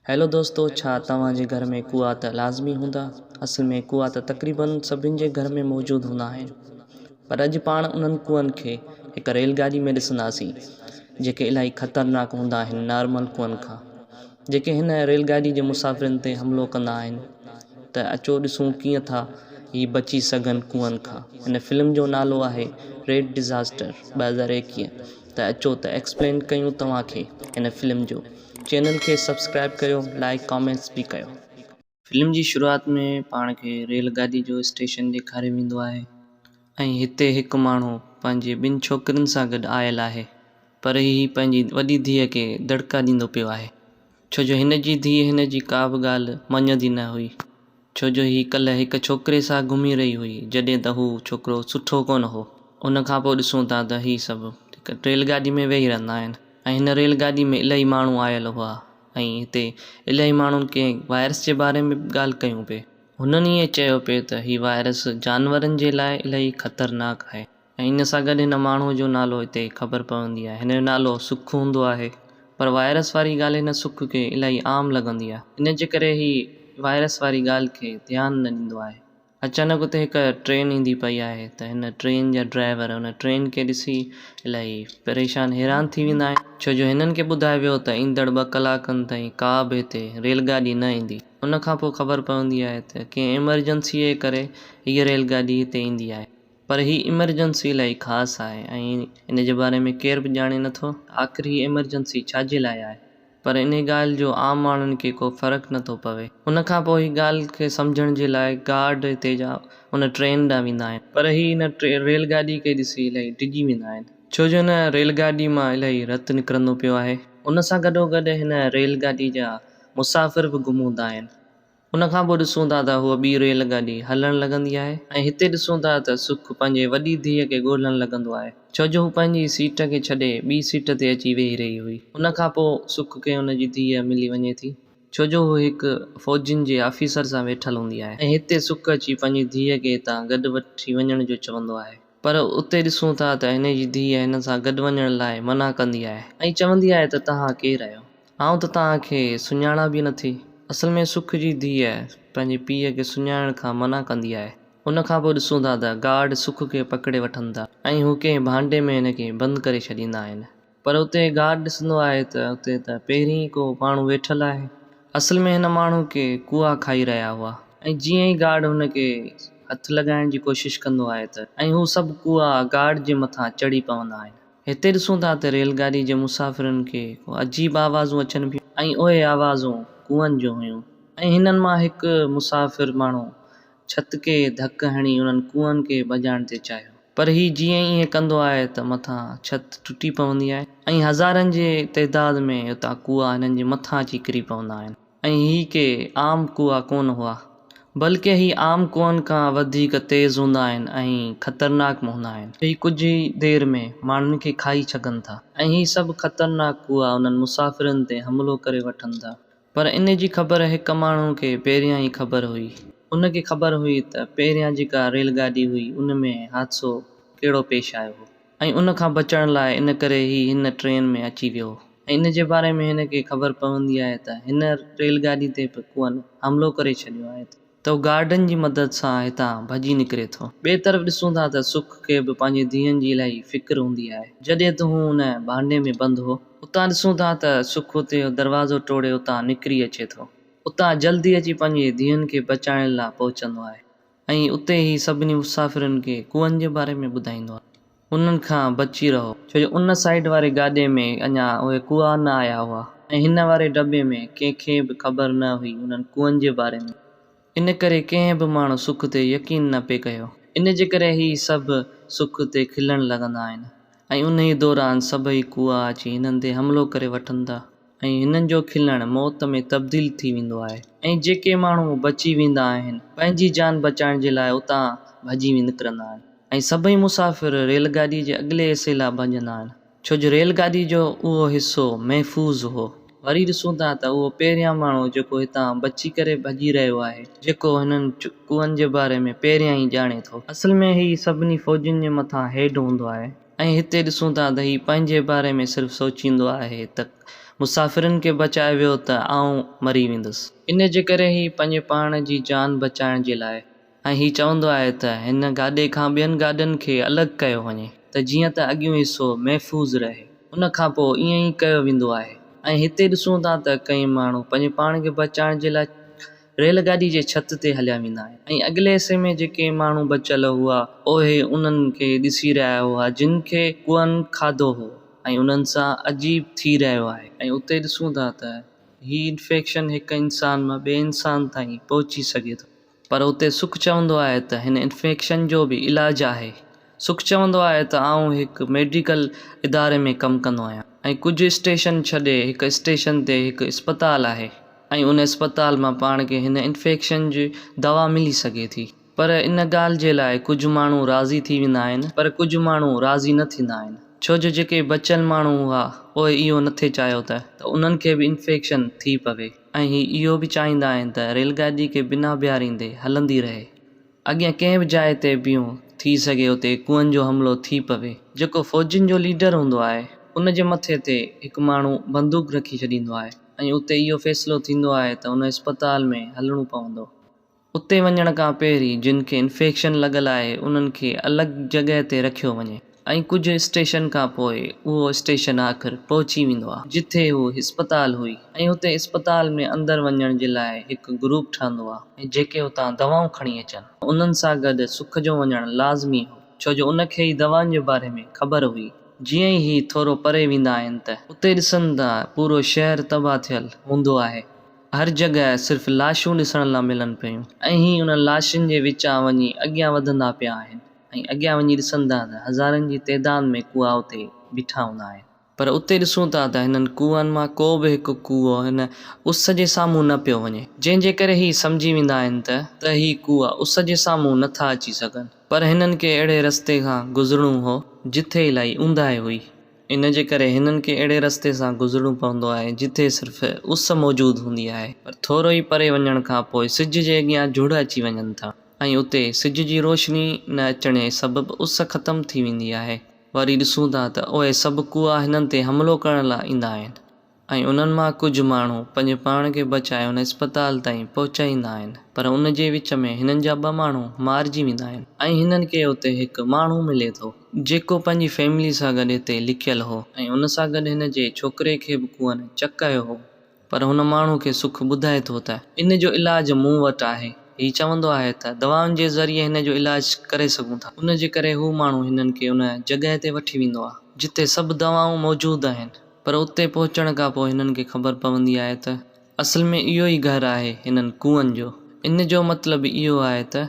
Hello دوستو ڇا توهان جي گهر ۾ ڪوئا ته لازمي هوندا اصل ۾ ڪوئا ته تقريبن سڀن جي گهر ۾ موجود هوندا آهن پر اڄ پاڻ انهن ڪوئن کي هڪ ريل گاڏي ۾ ڏسنداسين جيڪي الاهي خطرناڪ هوندا آهن نارمل ڪوئن کان جيڪي هن ريل گاڏي جي مسافرن تي حملو ڪندا آهن ته اچو ڏسون ڪيئن ٿا هي بچي سگهن ڪوئن کان هن فلم جو نالو آهي ريڊ ڊزاسٽر 2021 ته اچو ته ايڪسپلين ڪيون توهان کي هن فلم جو چينل کي سبسڪرائب ڪيو لائيڪ ڪامينٽس به ڪيو. فلم جي شروعات ۾ پاڻ کي ريل گاڏي جو اسٽيشن ڏيکاريو ويندو آهي ۽ هتي هڪ ماڻهو پنهنجي ٻن ڇوڪرين سان گڏ آيل آهي پر هي پنهنجي وڏي ڌيء کي دڙڪا ڏيندو پيو آهي ڇو جو هن جي ڌيء هن جي ڪا به ڳالهه مڃندي نه هئي. ڇو جو هي ڪلهه هڪ ڇوڪري سان گهمي رهي هئي، جڏهن ته هو ڇوڪرو سٺو ڪونه هو. ان کان پوء ڏسون ٿا ته هي سڀ هڪ ريل گاڏي ۾ ويهي رهندا آهن ۽ هن ريل گاڏي ۾ الاهي ماڻهو آيل هئا ۽ هتي الاهي ماڻهن ڪنهن وائرس جي باري ۾ به ڳالهه ڪيون پئي. هنن ائين چيو پئي ته هي وائرس جانورن جي لاء الاهي خطرناڪ آهي. ۽ ان سان گڏ هن ماڻهوء جو نالو هتي خبر پوندي آهي. هن جو نالو سک هوندو آهي. پر وائرس واري ڳالهه هن سک کي الاهي عام لڳندي آهي. ان جي ڪري هي وائرس واري ڳالهه کي ڌيان نه ڏيندو آهي. اچانڪ اتي هڪ ٽرين ايندي پئي آهي ته هن ٽرين جا ڊرائيور ان ٽرين کي ڏسي الاهي پريشان حيران ٿي ويندا آهن. ڇو جو هنن کي ٻڌايو ويو ته ايندڙ ٻه ڪلاڪن تائين ڪا به هتي ريل گاڏي نه ايندي. ان کان پوء خبر پوندي آهي ته ڪنهن ايمرجنسيء جي ڪري هيء ريل گاڏي هتي ايندي آهي. پر هي ايمرجنسي الاهي خاص آهي ۽ ان جي باري ۾ ڪير به ڄاڻي نه ٿو ته آخر هي ايمرجنسي ڇا جي لاء آهي. پر انهي ڳالهه جو عام ماڻهن کي ڪو فرق نه ٿو پوي. ان کان پوء هي ڳالهه کي سمجهڻ جي لاء گارڊ هتي جا ان ٽرين ڏانهن ويندا آهن. پر هي ان ريل گاڏي کي ڏسي الاهي ڊڄي ويندا آهن. ڇو جو هن ريل گاڏي مان الاهي رت نڪرندو پيو آهي. ان سان گڏوگڏ هن ريل گاڏي جا مسافر به گم هوندا آهن. ان کان پوء ڏسون ٿا ته هوء ٻي ريل گاڏي هلڻ لڳندي آهي ۽ هتي ڏسون ٿا ته سک پنهنجي وڏي ڌيء کي ڳولڻ لڳندو آهي، ڇو جو هو پنهنجي سيٽ کي ڇڏي ٻي سيٽ تي اچي ويهي رهي هئي. ان کان پوء سک کي هن جي ڌيء ملي وڃي ٿي، ڇو جو هوء هڪ فوجين جي آفيسر سان ويٺل هوندي آهي ۽ هتي سک اچي پنهنجي ڌيء کي هتان گڏ وٺي وڃڻ جو چوندو آهي. پر اتي ڏسون ٿا ته هن جي ڌيء هن سان گڏ وڃڻ لاء منع ڪندي آهي ۽ چوندي آهي ته توهان ڪير آهيو؟ آئون ته توهان کي سڃاڻان به نٿي. اصل ۾ سک جي ڌيء پنهنجي پيء کي سڃاڻڻ کان منع ڪندي آهي. ان کان پوء ڏسون ٿا ته گارڊ سک کي پڪڙي وٺن ٿا ۽ هو ڪنهن ڀانڊي ۾ هن کي بند ڪري ڇڏيندا آهن. پر اتي گارڊ ڏسندو آهي ته اتي ته پهرين ئي ڪو ماڻهو ويٺل آهي. اصل ۾ هن ماڻهو کي ڪوئا کائي رهيا هئا ۽ جيئن ئي گارڊ هن کي هٿ لڳائڻ جي ڪوشش ڪندو آهي ته ۽ هو سڀ ڪوئا گارڊ جي مٿان چڙهي پوندا آهن. هتي ڏسون ٿا ته ريل گاڏي جي مسافرن کي ڪو عجيب آوازون اچن پيون ۽ اهي آوازون ڪوئن جون هيون ۽ هنن مان هڪ مسافر ماڻهو ڇت کي ڌڪ هڻي انهن ڪوئن کي ڀڄائڻ تي چاهيو. پر هي جيئن ئي ائين ڪندو آهي ته مٿان ڇت ٽٽي پوندي آهي ۽ هزارن جي تعداد ۾ اتان ڪوئا هنن جي مٿان اچي ڪري پوندا آهن ۽ هي ڪي عام ڪوئا ڪونه هئا بلڪه هي عام ڪوئن کان وڌيڪ تيز هوندا آهن ۽ خطرناڪ به هوندا آهن. هي ڪجهه ئي دير ۾ ماڻهن کي کائي ڇڳن ٿا ۽ هي سڀ خطرناڪ ڪوئا انهن مسافرن تي حملو ڪري وٺن ٿا. پر ان جي خبر هڪ ماڻهو کي پهريان ئي خبر هئي. ان کي خبر هئي ته پهريان جيڪا ريل گاڏي هئي ان ۾ حادثو ڪهڙو پيش آيو هو ۽ ان کان بچڻ لاء ان ڪري هي هن ٽرين ۾ اچي ويو هو ۽ ان جي باري ۾ هن کي خبر پوندي آهي ته هن ريل گاڏي تي به ڪوئن حملو ڪري ڇڏيو آهي ته ته هو گارڊن جي مدد سان هتان ڀڄي نڪري ٿو. ٻئي طرف ڏسون ٿا ته سک کي به پنهنجي ڌيئن جي الاهي فڪر هوندي آهي. جڏهن ته هو ان ڀانڊي ۾ بند هو. اتان ڏسون ٿا ته سک اتي دروازو ٽوڙي اتان نڪري اچي ٿو. اتان جلدي اچي پنهنجي ڌيئن کي بچائڻ لاء پهچندو آهي ۽ اتي هي سڀني مسافرن کي ڪوئن جي باري ۾ ٻڌائيندو آهي. انهن کان بچي رهو. ڇو جو ان سائيڊ واري گاڏي ۾ اڃا اهي ڪوئا نه آيا هئا ۽ هن واري ڊٻي ۾ ڪنهن کي به خبر نه هئي انهن ڪوئن جي باري ۾. ان ڪري ڪنهن به ماڻهو سک تي يقين نه پئي ڪيو. ان جي ڪري هي سڀ سک تي کلڻ لڳندا آهن ۽ انهيء دوران سڀئي ڪوئا اچي هنن تي حملو ڪري وٺن ٿا ۽ هنن جو کلڻ موت ۾ تبديل ٿي ويندو آهي ۽ جيڪي ماڻهو بچي ويندا آهن پنهنجي جان بچائڻ جي لاء اتان ڀڄي نڪرندا آهن. ۽ سڀئي مسافر ريل گاڏيء جي اڳلي حصي لا ڀڄندا آهن، ڇو جو ريل گاڏيء جو اهو حصو محفوظ هو. وري ڏسون ٿا ته اهو پهريان ماڻهو جيڪو هتان بچي ڪري ڀڄي رهيو آهي، جيڪو هنن ڪوئن جي باري ۾ پهريان ئي ڄاڻي ٿو. اصل ۾ هي سڀني فوجين جي مٿان هيڊ هوندو آهي ۽ هتي ڏسون ٿا ته هي پنهنجي باري ۾ صرف سوچيندو آهي ته مسافرن کي بچايو ويو ته آئون مري ويندس. ان جي ڪري هي پنهنجي پاڻ جي جان بچائڻ جي لاء ۽ هي چوندو آهي ته هن گاڏي کان ٻين گاڏين کي الڳ ڪيو وڃي ته جيئن ته اڳيون حصو محفوظ رهي. ان کان پوء ائين ئي ڪيو ويندو آهي ۽ هتي ڏسون ٿا ته ڪئين ماڻهو پنهنجي پاڻ کي بچائڻ جي لاء ريل گاڏي جي ڇت تي هليا ويندا آهن ۽ اڳلي حصي ۾ جيڪي ماڻهو بچيل هئا اهي انهن کي ڏسي رهيا هئا جن کي ڪوئن کاڌو هو ۽ انهن سان عجيب ٿي رهيو آهي ۽ اتي ڏسون ٿا ته هي انفيڪشن هڪ انسان مان ٻئي انسان تائين پهچي سگهي ٿو. پر اتي سک چوندو آهي ته هن انفيڪشن جو به علاج آهي. سک چوندو آهي ته آئون هڪ ميڊيڪل اداري ۾ ڪم ڪندو آهيان ۽ ڪجهه اسٽيشن ڇڏي هڪ اسٽيشن تي هڪ اسپتال آهي ۽ ان اسپتال مان پاڻ کي هن انفيڪشن جي دوا ملي سگهي ٿي. پر ان ڳالهه جي لاء ڪجهه ماڻهو راضي ٿي ويندا آهن پر ڪجهه ماڻهو راضي نه ٿيندا آهن ڇو جو جيڪي بچيل ماڻهو هئا اهي اهو نٿي چاهيو ته انهن کي به انفيڪشن ٿي پوي. ۽ هي اهو به چاهيندا آهن ته ريل گاڏي کي بنا بيهاريندي هلندي رهي. اڳيان ڪنهن به جاء تي بيهون ٿي سگهي اتي ڪوئن جو حملو ٿي پوي. جيڪو فوجين جو ليڊر هوندو آهي ان جي مٿي تي هڪ ماڻهو بندوق رکي ڇڏيندو آهي ۽ اتي اهو فيصلو ٿيندو آهي ته ان اسپتال ۾ هلڻو پوندو. اتي وڃڻ کان پهرين جن کي انفيڪشن لڳل آهي انهن کي الڳ جڳهه تي رکيو وڃي ۽ ڪجهه اسٽيشن کان پوء اهو اسٽيشن آخر پهچي ويندو آهي جتي هو اسپتال هئي ۽ اتي اسپتال ۾ اندر وڃڻ جي لاء هڪ گروپ ٺهندو آهي ۽ جيڪي اتان دوائون کڻي اچن. انهن سان گڏ سک جو وڃڻ لازمي هو ڇو جو ان کي ئي دوائن جي باري ۾ خبر هئي. جيئن ئي هي ٿورو پري ويندا آهن ته اتي ڏسن ته پورو شهر تباهه ٿيل هوندو آهي. هر جڳهه صرف لاشون ڏسڻ لا ملن پيون ۽ هي انهن لاشن جي وچان وڃي اڳيان وڌندا پيا آهن ۽ اڳيان وڃي ڏسن ٿا ته هزارن جي تعداد ۾ ڪوئا اتي بيٺا هوندا آهن. پر اتي ڏسون ٿا ته هنن ڪوئن مان ڪو به هڪ ڪوئو هن اس جي سامهون نه پيو وڃي، جنهن جي ڪري هي سمجهي ويندا آهن ته ته هي ڪوئا اس جي سامهون نه ٿا اچي سگهن. پر هنن کي اهڙي رستي کان گذرڻو هو، جٿي الائي اونداهي هئي. ان جي ڪري هنن کي اهڙي رستي سان گذرڻو پوندو آهي جتي صرف اس موجود هوندي آهي پر ٿورو ئي پري وڃڻ کان پوء سج جي اڳيان جهڙ اچي وڃن ٿا ۽ اتي سج جي روشني نه اچڻ جي سبب اس ختم ٿي ويندي آهي. وري ڏسون ٿا ته اهي سڀ ڪوئا هنن تي حملو ڪرڻ لاء ايندا آهن. ۽ انهن مان ڪجهه ماڻهو پنهنجي پاڻ کي بچائي ان اسپتال تائين پهچائيندا آهن پر ان جي وچ ۾ هنن جا ٻه ماڻهو مارجي ويندا آهن. ۽ هنن کي اتي هڪ ماڻهو ملي ٿو جيڪو پنهنجي فيملي سان گڏ هتي لڪيل هو ۽ ان سان گڏ هن جي ڇوڪري کي به ڪوئن چڪ هو. پر هن ماڻهو کي سک ٻڌائي ٿو ته ان جو علاج مون وٽ آهي. هي چوندو آهي ته دوائن جي ذريعي هن جو علاج ڪري سگهون ٿا. ان جي ڪري هو ماڻهو هنن کي ان جڳهه تي وٺي ويندو آهي جتي سڀ دوائون موجود آهن. پر اتي پهچڻ کان پوء هنن کي خبر پوندي آهي ته اصل ۾ اهو ئي گهر آهي هنن ڪوئن جو. ان جو مطلب اهو آهي ته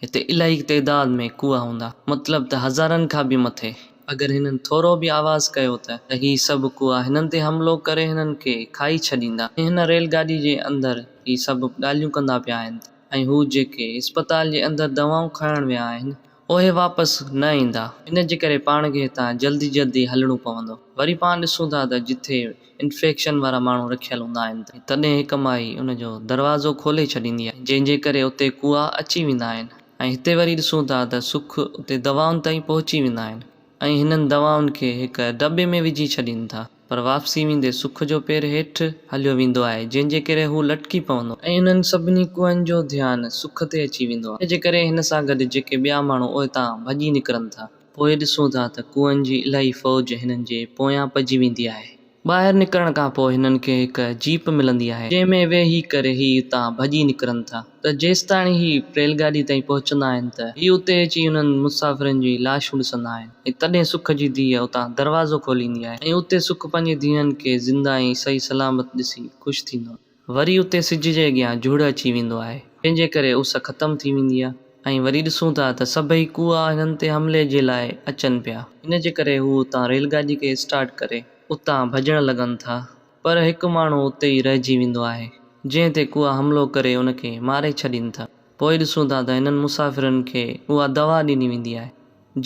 هتي الاهي تعداد ۾ ڪوئا هوندا، مطلب ته هزارن کان به مٿي. اگر هنن ٿورو به آواز ڪيو ته هي سڀ ڪوئا هنن تي حملو ڪري هنن کي کائي ڇڏيندا. هن ريل گاڏي جي اندر هي سڀ ڳالهيون ڪندا پيا آهن ۽ هو جيڪي اسپتال جي اندر دوائون کڻڻ ويا آهن، اهي واپس نه ايندا. ان جي ڪري پاڻ کي هتان جلدي جلدي هلڻو پوندو. وري پاڻ ڏسون ٿا ته جٿي انفيڪشن وارا ماڻهو رکيل هوندا آهن ته تڏهن هڪ مائي ان جو دروازو کولي ڇڏيندي آهي جنهن جي ڪري اتي ڪوئا اچي ويندا آهن ۽ هتي وري ڏسون ٿا ته سک اتي دوائن تائين پهچي ويندا آهن ۽ هنن دوائن کي هڪ دٻي ۾ وجهي ڇڏين ٿا پر واپسي ويندي سک جو پير هيٺ هليو ويندو آهي جنهن جي ڪري هو لٽڪي پوندو آهي ۽ انهن سڀني ڪوئن جو ڌيان سک تي اچي ويندو آهي ان جي ڪري هن سان گڏ جيڪي ٻيا ماڻهو اتان ڀڄي نڪرن ٿا. پوء ڏسون ٿا ته ڪوئن جي الاهي فوج هنن جي پويان پئجي ويندي آهي. ٻاهر نڪرڻ کان پوء هنن کي هڪ جيپ ملندي آهي، جنهن ۾ ويهي ڪري هي اتان ڀڄي نڪرن ٿا ته جيستاڻي هي ريل گاڏي تائين پهچندا آهن ته هي اتي اچي انهن مسافرن جي لاشون ڏسندا آهن ۽ تڏهن سک جي ڌيء اتان دروازو کوليندي آهي ۽ اتي سک پنهنجي ڌيئن کي زنده ۽ صحيح سلامت ڏسي خوش ٿيندو آهي. وري اتي سج جي اڳيان جهڙ اچي ويندو آهي، جنهن جي ڪري اس ختم ٿي ويندي آهي ۽ وري ڏسون ٿا ته سڀئي ڪوئا هنن تي حملي جي لاء اچن پيا. ان جي ڪري هو اتان ريل گاڏي کي اسٽارٽ ڪري اتان ڀڄڻ لڳن ٿا، پر هڪ ماڻهو اتي ئي رهجي ويندو آهي، جنهن تي ڪوئا حملو ڪري ان کي ماري ڇڏين ٿا. پوء ڏسون ٿا ته هنن مسافرن کي اها دوا ڏني ويندي آهي،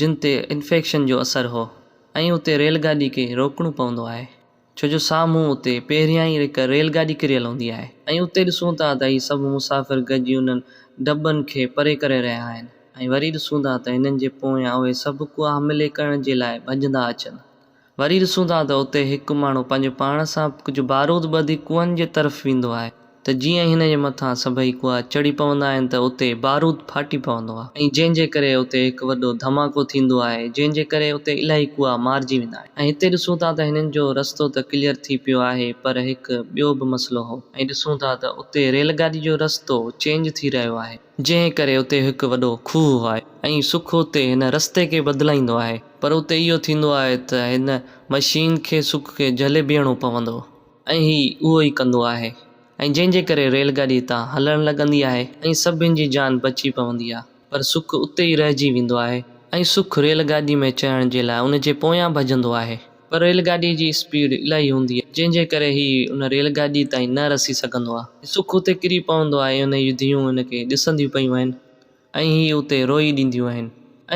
جن تي انفيڪشن جو اثر هو ۽ اتي ريل گاڏي کي روڪڻو پوندو آهي. ڇو جو سامهون اتي پهريان ئي هڪ ريل گاڏي ڪريل هوندي آهي ۽ اتي ڏسون ٿا ته هي سڀ مسافر گڏجي انهن ڊٻن کي پري ڪري رهيا آهن ۽ وري ڏسون ٿا ته هنن جي پويان اهي سڀ ڪوئا حملي ڪرڻ جي لاء ڀڄندا اچن. وري ڏسون ٿا ته اتي هڪ ماڻهو پنهنجو پاڻ سان ڪجهه بارود ٻڌي ڪوئن جي طرف ويندو آهي ته جيئن ئي هن جي مٿان سڀئي ڪوئا چڙهي پوندا آهن ته اتي بارود ڦاٽي پوندو آهي ۽ جنهن جي ڪري اتي هڪ وڏو ڌماڪو ٿيندو آهي جنهن جي ڪري اتي الاهي ڪوئا مارجي ويندا آهن ۽ هتي ڏسون ٿا ته هنن جو رستو ته ڪليئر ٿي پيو آهي پر هڪ ٻيو به مسئلو هو ۽ ڏسون ٿا ته اتي ريل گاڏي جو رستو چينج ٿي رهيو آهي. جنهن ڪري اتي هڪ وڏو کوهه آهي ۽ سک اتي هن رستي کي بدلائيندو آهي پر اتي اهو ٿيندو آهي ته هن مشين کي سک کي جهلي بيهڻو پوندو ۽ هي اهو ئي ڪندو آهي ۽ جنهن جي ڪري ريل گاڏي هتان هلڻ لڳندي آهي ۽ سڀن جي جان بچي پوندي آهي پر سک اتي ئي رهجي ويندو آهي ۽ سک ريل گاڏي ۾ چڙهڻ جي لاء ان جي پويان ڀڄندو آهي. پر ريل گاڏيء جي اسپيڊ الاهي هوندي آهي، جنهن جي ڪري هي ان ريل گاڏيء تائين نه رسي سگهندو آهي. سک اتي ڪري پوندو آهي ۽ ان جون ڌيئون هن کي ڏسنديون پيون آهن ۽ هي اتي روئي ڏينديون آهن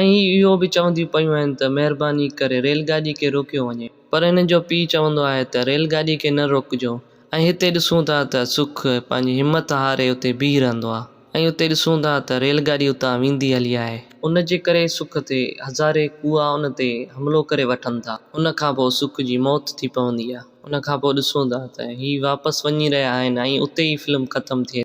۽ هي اهو به چونديون پيون آهن ته مهرباني ڪري ريل گاڏيء کي روڪيو وڃي. پر هن جو پيء چوندو آهي ته ريل گاڏيء کي نه روڪجو ۽ هتي ڏسون ٿا ته سک پنهنجي همت هاري اتي بيهي رهندو آهي. ۽ اتي ڏسون ٿا ته ريل گاڏي اتان ويندي هلي آهي. ان جي ڪري سک تي هزارين ڪوئا ان تي حملو ڪري وٺن ٿا. ان کان پوء سک جي موت ٿي پوندي آهي. ان کان پوء ڏسون ٿا ته هي واپس وڃي رهيا آهن ۽ اتي ئي فلم ختم ٿئي ٿي.